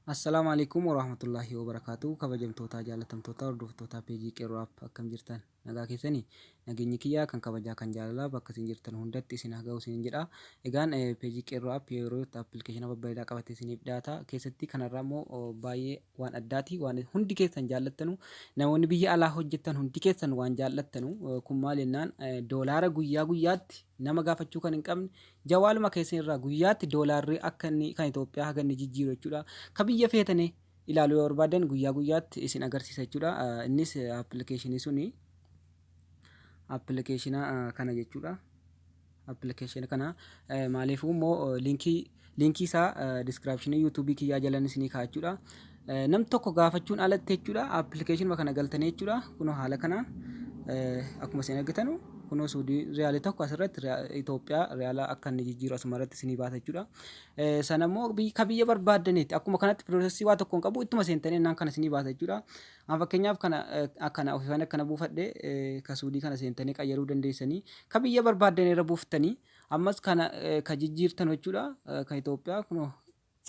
Assalaamu alaikum warahmatullahi wabarakaatu. Kabajamtoota, jaalatamtoota, hordoftoota peejii Qeerroo App, akkam jirtan? Nagaa keessanii? Nageenyi kiyyaa kan kabajaa, kan jaalalaa bakka isin jirtan hundatti isin haa ga'u isinin jedha. Egaan peejii Qeerroo App yeroo itti appilikeeshina babbareedaa qabatee isiniif dhiyaata. Keessatti kanarraa immoo baay'ee waan addaati, waan hundi keessan jaallattanu, namoonni biyya alaa hojjettan hundi keessan waan jaallattanu. Kun maal jennaan, doolaara guyyaa guyyaatti nama gaafachuu kan hin qabne, jawaaluma keessan irraa guyyaatti doolaarri akka inni kan Itoophiyaa haga inni jijjiiru jechuudha. Ka biyya feetane ilaaluu yoo barbaadan guyyaa guyyaatti isin agarsiisa jechuudha. Innis appilikeeshinii suni appilikeeshina kana jechuudha. Appilikeeshina kana maaliifuu immoo liinkii isaa diskiraapshinii yuutuubii kiyyaa jalan isinii kaa'a jechuudha. Nam tokko gaafachuun alatti jechuudha, appilikeeshinuma kana galtanii jechuudha. Kunoo haala kanaan akkuma isin argitanu, kunoo Suudii riyaalii tokko asirratti Itoophiyaa riyaala akka inni jijjiiru asuma irratti isinii baasa jechuudha. Sana immoo ka biyya barbaaddanitti akkuma kanatti piroosesii waa tokko hin qabu, ittuma seentanii naan kana isinii baasa jechuudha. An fakkeenyaaf kana akkana ofiifan akkana buufadhe. Ka Suudii kana seentanii qayyaruu dandeessanii, ka biyya barbaaddan irra buuftanii ammas kana ka jijjiirtan jechuudha. Ka Itoophiyaa kunoo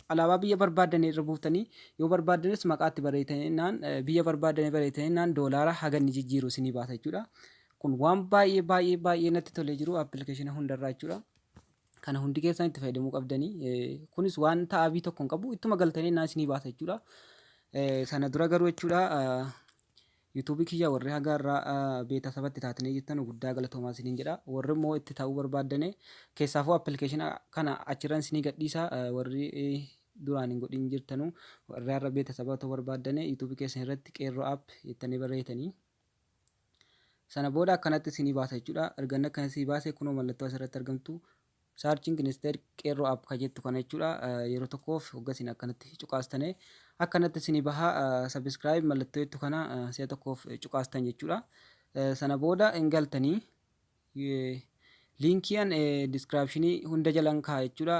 alaabaa biyya barbaaddan irra buuftanii, yoo barbaaddanis maqaatti barreessitanii naan biyya barbaaddan barreessitanii naan doolaara haga inni jijjiiru isinii baasa jechuudha. Kun waan baay'ee baay'ee baay'ee natti tolee jiru appilikeeshina hundarraa jechuudha. Kana hundi keessan itti fayyadamuu qabdanii. Kunis waan ta'abii tokko hin qabu, ittuma galtanii naan isinii baasa jechuudha. Sana dura garuu jechuudha, yuutuubii kiyya warri haga irraa beeta sabatti taatanii jirtan guddaa galatoomaa isiniin jedha. Warri immoo itti ta'uu barbaaddane, keessaafuu appilikeeshina kana achirran isinii gadhiisa. Warri duraan hin godhin jirtanu, warri har'a beeta saba ta'uu barbaaddane, yuutuubii keessan irratti Qeerroo App jettanii barreessitanii. Sana booda akkanatti isinii baasa jechuudha. Erga akkana isinii baase, kunoo mallattoo asirratti argamtu "Searching instead Qeerroo App" ka jettu kana jechuudha. Yeroo tokkoof hogga isin akkanatti cuqaastane akkanatti isinii baha. "Subscribe" mallattoo jettu kana si'a tokkoof cuqaastan jechuudha. Sana booda hin galtanii, liinkii an diskiraapshinii hunda jalan kaa'a jechuudha.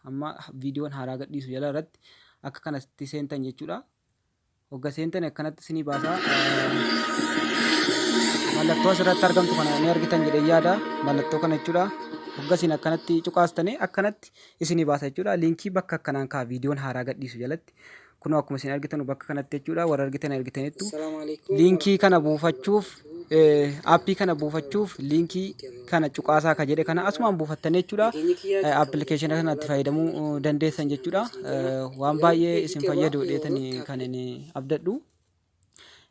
Amma viidiyoon haaraa gadhiisu jala irratti akka kanatti seentan jechuudha. Hogga seentan akkanatti isinii baasa. Mallattoo asirratti argamtu kana ni argitan jedhee yaada. Mallattoo kana jechuudha. Hogga isin akkanatti cuqaastanii akkanatti isinii baasa jechuudha. Liinkii bakka akkanaan kaa'a viidiyoon haaraa gadhiisu jalatti. Kunoo akkuma isin argitan bakka kanatti jechuudha. Warra argitan argitanitti. Liinkii kana buufachuuf, aappii kana buufachuuf liinkii kana cuqaasaa ka jedhe kana asumaan buufattanii jechuudha. Appilikeeshina kana itti fayyadamuu dandeessan jechuudha. Waan baay'ee isin fayyadu dheetanii kan inni abdadhu.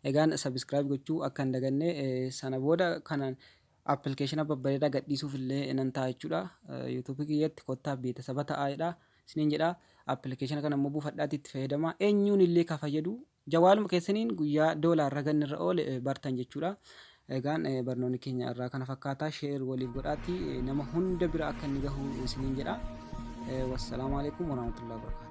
Egaan subscribe gochuu akka hin daganne. Sana booda kanaan appilikeeshina babbareedaa gadhiisuuf illee nan ta'a jechuudha. Yuutuubii kiyyatti kottaa beeksisa ta'aadha isiniin jedha. Appilikeeshina kana immoo buufadhaatti itti fayyadamaa. Eenyuun illee ka fayyadu, jawaaluma keessaniin guyyaa doolaarra ganni irra oole bartan jechuudha. Egaan barnoonni keenya irraa kana fakkaata. Share waliif godhaatti nama hunda bira akka inni gahu isiniin jedha. Wassalaamu alaikum warahmatullahi wabarakatuh.